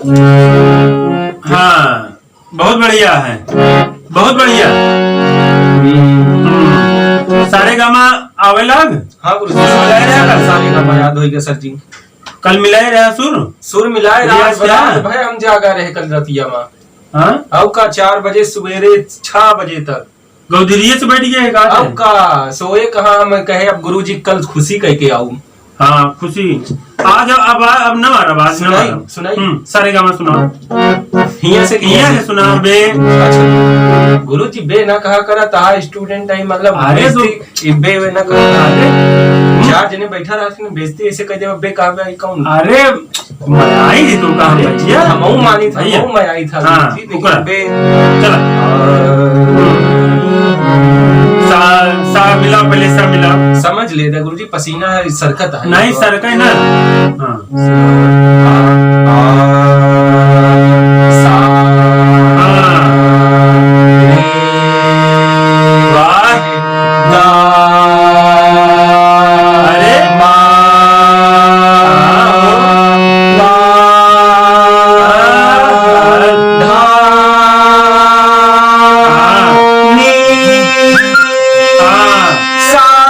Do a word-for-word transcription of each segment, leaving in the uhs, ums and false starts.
हाँ, बहुत बढ़िया है, बहुत बढ़िया। हम्म, सारे गामा आवे लाग। हाँ गुरु जी, सुर मिलाए रहा कल? सारे गामा याद होइगा सर जी। कल मिलाए रहा सुर? सुर मिलाए रियाज रात, क्या? रात भर हम जागा रहे कल रतिया मा। हाँ? अब का चार बजे सुबेरे छह बजे तक। गौधरिये से बैठ गए का? अब का सोए कहाँ, हम कहे अब गुरुजी कल खुशी कह के आऊ। हाँ, खुशी। आज अब, अब न मारब, आज न सुनाई, मारब। सुनाई। हम्म, सारे गामा सुनाओ। हियां से हियां से सुनाओ बे। अच्छा। गुरुजी बे ना कहा करा, तहा student है, मतलब अरे तो बेइज्जती, ई बे, बे ना कहा। अरे। चार जने बैठा रहते ना, बेइज्जती ऐसे कह देवा, बे कहा बे, आई कौन? अरे, मैं आई थी तो कहा भैया। हमहू मानी था, भैया। हमहू मैं आई था, हाँ, गुरुजी, लेकिन ओकरा। बे चला। सा, सा मिला, पहले सा मिला। समझ ले दे गुरुजी, पसीना है, सरकत है। नहीं, सरकत है ना। हाँ। आ, आ, सा, हाँ। रे, वाह। गा। अरे। मा। मा। धा। नी। सा।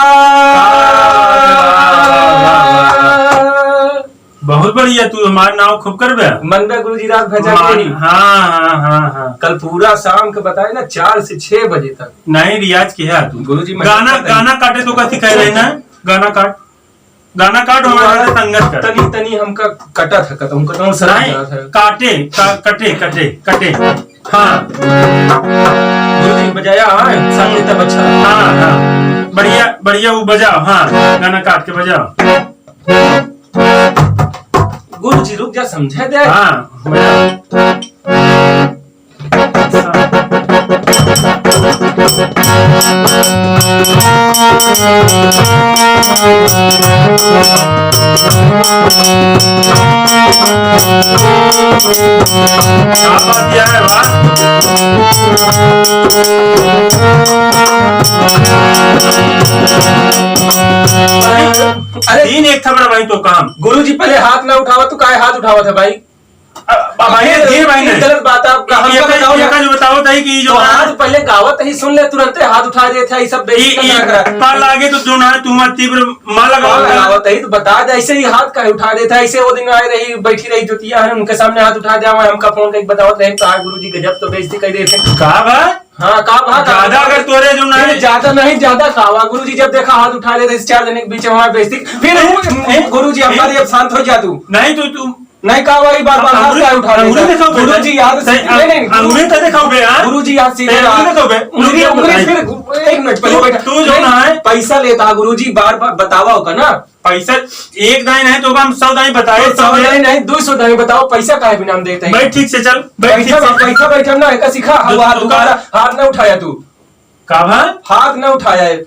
बहुत बढ़िया, तू हमार नाव खूब करबे। मनबे गुरुजी रात भर जागे मान-, नहीं। हाँ, हाँ, हाँ, हाँ। कल पूरा शाम के बताए ना, चार से छह बजे तक। नहीं, रियाज किया तू। गुरुजी, मैं गाना, करता गाना काटे तो कथी कह रहे ना? गाना काट। गाना काट, हमारे साथ संगत कर। तनी, तनी हमका कटा था, कटा, हमका कौन सा नहीं, गाना था? काटे, का-, कटे, कटे, कटे। हाँ। गुरुजी बजाया, हाँ, संगीत अब अच्छा। हाँ, हाँ। बढ़िया, बढ़िया वो बजाओ, हाँ, गाना काट के बजाओ। गुरुजी रुक जा, समझा दे। हाँ, बजाओ। क्या बात किया है, वाह। अरे तीन एक था बड़ा भाई तो काम। गुरुजी पहले हाथ ना उठावा, तू काहे हाथ उठावा था भाई? अब, अब भाई, ये, धीर भाई ये ने। गलत बात है, आपका ये हमका का, बताओ ये ना। का जो बताओ ताई कि जो तो ना हाथ पहले गावत ही सुन ले, तुरंते हाथ उठा देत है, ये सब बेइज्जती ये करना करा। का लागे तो जो ना तू मत तीव्र माँ लगाओ का ना। गावत ही तो बता दे, ऐसे ही हाथ का उठा देत है, ऐसे वो दिन आए रही, बैठी रही ज्योतिया है, उनके सामने हाथ उठा दे, हमका फोन करके बतावत रहे, तो हाँ गुरुजी गजब तो बेइज्जती कर देते। का बा? हाँ, का बा, का ज्यादा बा? अगर तोरे जो ना फिर है। ज्यादा नहीं, ज्यादा का हुआ? गुरुजी जब देखा हाथ उठा देत है, चार जने के बीच में हमारे बेइज्जती, फिर ए, वो, ए, गुरुजी ए, हमारे अब शांत हो जा तू। नहीं तो तू नहीं का भाई, बार बार हाथ अंगुरी, क्या उठा अंगुरी लेता? दिखाओ बे। गुरुजी याद से, नहीं, नहीं, अंगुरी तो दिखाओ बे, हाँ? गुरुजी याद सीधे अंगुरी रहा। दिखाओ बे। अंगुरी, अंगुरी अंगुरी दिखाओ। फिर एक मिनट पहले तू, बैठा। तू जो नहीं, ना है। पैसा लेता गुरुजी, बार बार बतावा होगा ना। पैसा एक दाई नहीं तो हम सौ दाई बताए, तो सौ सौ दाई नहीं, दो सौ दाई बताओ, पैसा काहे बिना हम देते हैं? बैठ ठीक से चल, बैठ ठीक बैठा, से। बैठा, बैठा ना, एका सिखा, तू, वहाँ तू दोबारा का हाथ ना उठाया तू। का भा? हाथ ना उठाया है।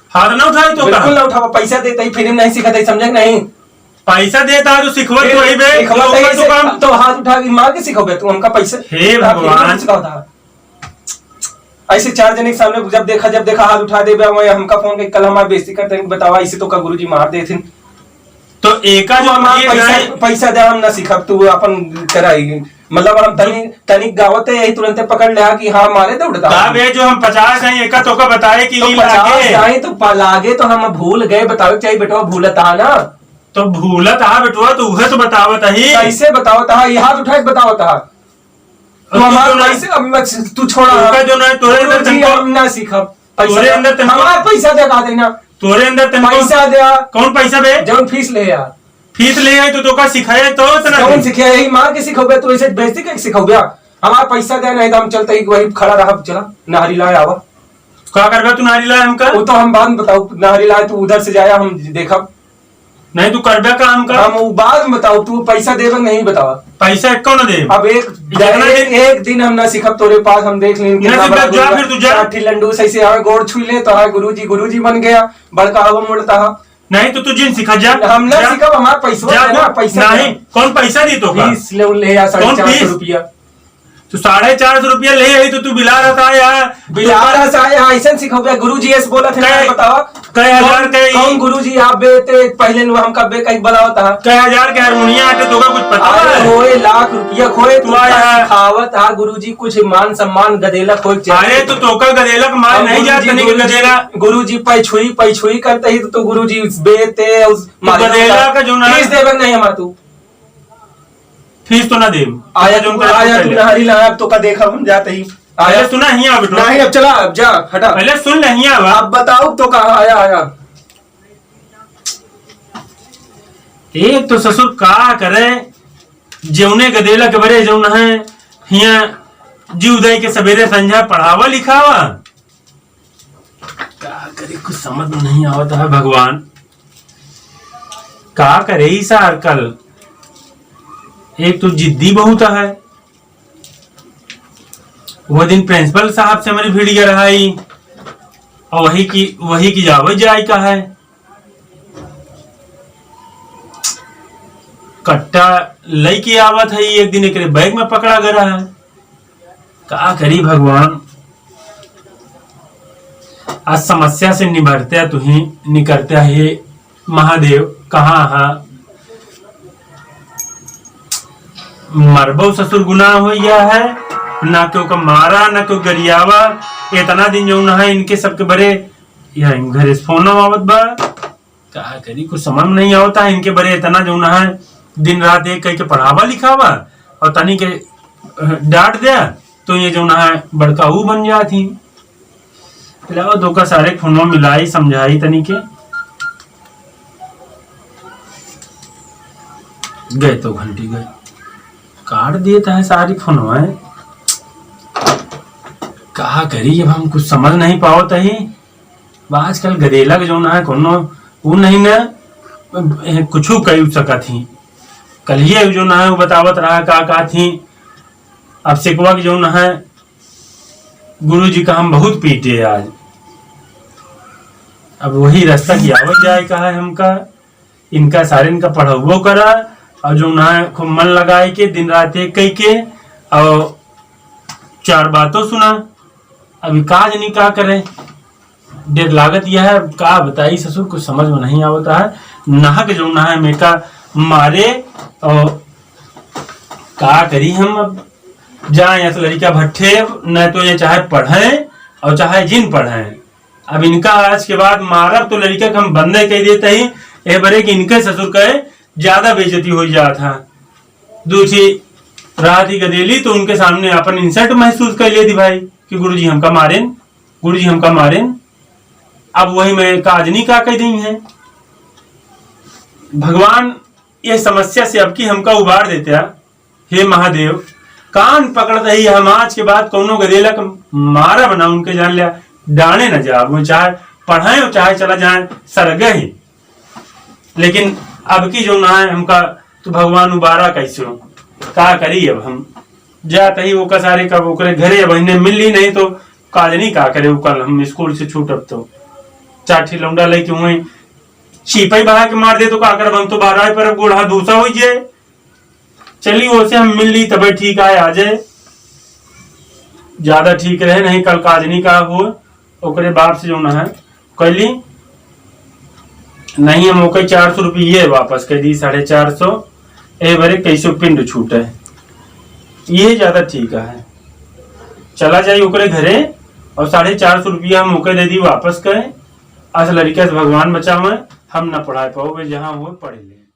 हाथ ना उठाए तो का? बिल्कुल ना उठावा, पैसा देता ही फिर नहीं सीखता ही, समझे कि नहीं? पैसा देता है तो सिखवत फिर तो वही बे, सिखवत लोग ही तो से, काम। तो हाथ उठा के मार के सिखाओ बे, तू हमका पैसा हे उठा के भगवान। सिखाओ था। ऐसे चार जने के सामने जब देखा, जब देखा हाथ उठा दे बे, वही हमका फोन के कल हमार बेइज्जती करते हैं, बतावा, ऐसे तो का गुरुजी मार देथिन। तो एका तू जो हमार ये पैसा, गाय पैसा दे, हम ना सीखब, तू अपन कराई। मतलब हम तनी, तनी गावत है, यही तुरंते पकड़ ले कि हाँ, मारे दौड़ता। का बे, जो हम पचास हैं, एका तो का बताए कि तो ई पचास लागे। हैं, तो पा-, लागे तो हम भूल गए, बतावे के चाहिए बेटवा, भूलत आ ना। तो भूलत आ बेटवा, तो उहे तो बतावत ही। कैसे बतावत आ? ये हाथ उठा के बतावत आ। तू तो हमार जो ना, पैसे, अब मैं, तू छोड़ा। तोका जो ना, तोरे अंदर गुरुजी, तनको, हम ना सीखब। पैसा तोरे दे। अंदर तनको, हमार पैसा दे, कहा देना। तोरे अंदर तनको, पैसा दे। कौन पैसा बे? जौन फीस ले यार। फीस ले आई तो तोका सिखाए तो इतना कौन दे। सिखाए? यही मार के सिखाओगे, तू ऐसे बेइज्जती करके सिखाओगे? हमार पैसा दे, नहीं तो हम चलते ही वही खड़ा रहा, चला, नहरी लाए आवा। का करबे तू नहरी लाए हमका? वो तो हम बाद में बताओ, नहरी लाए तू उधर से जाया, हम देखब। नहीं, तू करबे का हमका? हम वो बाद में बताओ, तू पैसा देबे नहीं बतावा। पैसा एको न दे। अब एक, जितना एक, दे- एक दिन हम ना सीखब तोरे पास, हम देख लेंगे नहीं, कितना तू बड़ा जा, गुरु फिर तू जा। साठी लंडू से ऐसे आवे, गोड़ छू ले तो हाँ गुरुजी, गुरुजी बन गया, बड़का हवा मुड़ता है। नहीं तो तू जिन सीखा जा। हम ना जा। सीखब, हमारा पैसा जा है ना, तू। पैसा नहीं, दे। कौन पैसा दी तो का? फीस ले, ले आ साढ़े कौन चार सौ फीस? रुपया। तू साढ़े चार सौ रुपया ले आई तो तू बिला रहा था यार। बिला रहा था यार, ऐसन सिखौबे गुरुजी, ऐसे बोला था यार, बतावा। कई हजार कौन, के कौन गुरुजी आप बे ते पहले नु हमका बे कहीं बुलावा था। कई हजार के हारमोनिया आटे तोका कुछ पता अरे है? होए लाख रुपया खोए तू तू आया। सिखावत हा गुरुजी, कुछ मान सम्मान गदेला खोए चाहिए। अरे तो तोका गदेला का मान हम नहीं जात गुरुजी, तनी के गुरुजी, गदेला। गुरुजी पैछुई पैछुई करते ही तो तू गुरुजी बे ते उस तो मारे गदेला का जो ना फीस देवे नहीं हमार तू। फीस तो ना देब। आया तू, आया तू नहरी लाया, अब तो का देखा हम जाते ही। पहले आया। सुना हिया बेटो। नहीं, अब चला, अब जा, हटा। पहले सुन ले हिया बा। अब बताओ तो का आया, आया। एक तो ससुर का करे, जौने गदेला के बरे जौन है, हिया जी उदय के सबेरे संझा पढ़ावा लिखावा। का करी, कुछ समझ में नहीं आवत है भगवान, का करे ई सार कल। एक तो जिद्दी बहुत है, वो दिन प्रिंसिपल साहब से हमारी भिड़ गया रहा ही, और वही की, वही की जावे जाए का है। कट्टा लइके आवत है, एक दिन एकरे बैग में पकड़ा गया है। का करी भगवान, आज समस्या से निबरते तुही निकरते हे महादेव, कहाँ हा? मरबो ससुर गुनाह हो गया है, ना केहू का मारा, ना केहू गरियावा। इतना दिन जौन है इनके सबके बरे, या इन घरे से फोन आवत बा, का करी, कुछ समझ में नहीं आवता है। इनके बरे इतना जौन है दिन रात एक कह के पढ़ावा लिखावा और तनी के, अ, डांट द्या तो ये जौन है बड़का ऊ बन जात ही। लाओ धोखा सारे फोनवा मिलाई समझाई तनी के। गए तो घंटी गए, काट दिए तो है सारी फोनवा है। का करी, अब हम कुछ समझ नहीं पावत ही। बा आजकल गदेला के जौन है कोनो ऊ नहीं न, ए, कुछू कह सकत ही। कल ये जौन है वो बतावत रहा का कहत ही, अब सिकवा के जौन है गुरुजी का हम बहुत पीटे आज। अब वही रास्ता की आवत जाए का है हमका, इनका सारे इनका पढ़ाबो करा और जौन है खूब मन लगाए के दिन रात एक कह के और चार बातों सुना। अभी काज नहीं का करे, डेर लागत यह है, का बताई ससुर, कुछ समझ में नहीं आवता है। नाहक जौन है मेका मारे, और का करी हम अब, जाए या तो लड़का भट्ठे, न तो ये चाहे पढ़े और चाहे जिन पढ़े। अब इनका आज के बाद मारब तो लड़का के हम बंदे कह देते ही, ए बरे कि इनके ससुर के ज्यादा बेइज्जती हो जात है। दूसरी रात ही गदेली तो उनके सामने अपन इंसल्ट महसूस कर लेती भाई कि गुरुजी हमका मारेन, गुरुजी हमका मारेन। अब वही में काजनी का कह दी है। भगवान ये समस्या से अब की हमका उबार देते हैं। हे महादेव, कान पकड़त ही हम आज के बाद कौनो गदेला के मारब ना, उनके जान लिया डांडे न जाब, वो चाहे पढ़ाए और चाहे चला जाए सरगे ही। लेकिन अब की जौन है हमका तो भगवान उबारा कैसे हो, का करी अब हम। जात ही वो कसारे कब ओकरे घरे अब इन्हें मिल ली नहीं तो काजनी का करे, वो कल हम स्कूल से छूटब तो चार ठी लौंडा लेके हुए चीपई बहा के मार दे तो का करब, हम तो बारह पर अब गोड़ हाथ भूसा हो जाए। चली ओसे हम मिल ली तबे ठीक आए आ जाए, ज्यादा ठीक रहे, नहीं कल काजनी का हो ओकरे बाप से जौन है कैली नहीं हम ओके चार सौ रुपये वापस कर दी, साढ़े चार सौ। ए बरे कैसो पिंड छूटे, ये ज्यादा ठीक है। चला जाई ओकरे घरे और साढ़े चार सौ रुपया हम ओके दे दी वापस करे। अस लड़का से भगवान बचावे, हम न पढ़ाए पाओ, वे जहाँ हो पढ़ ले।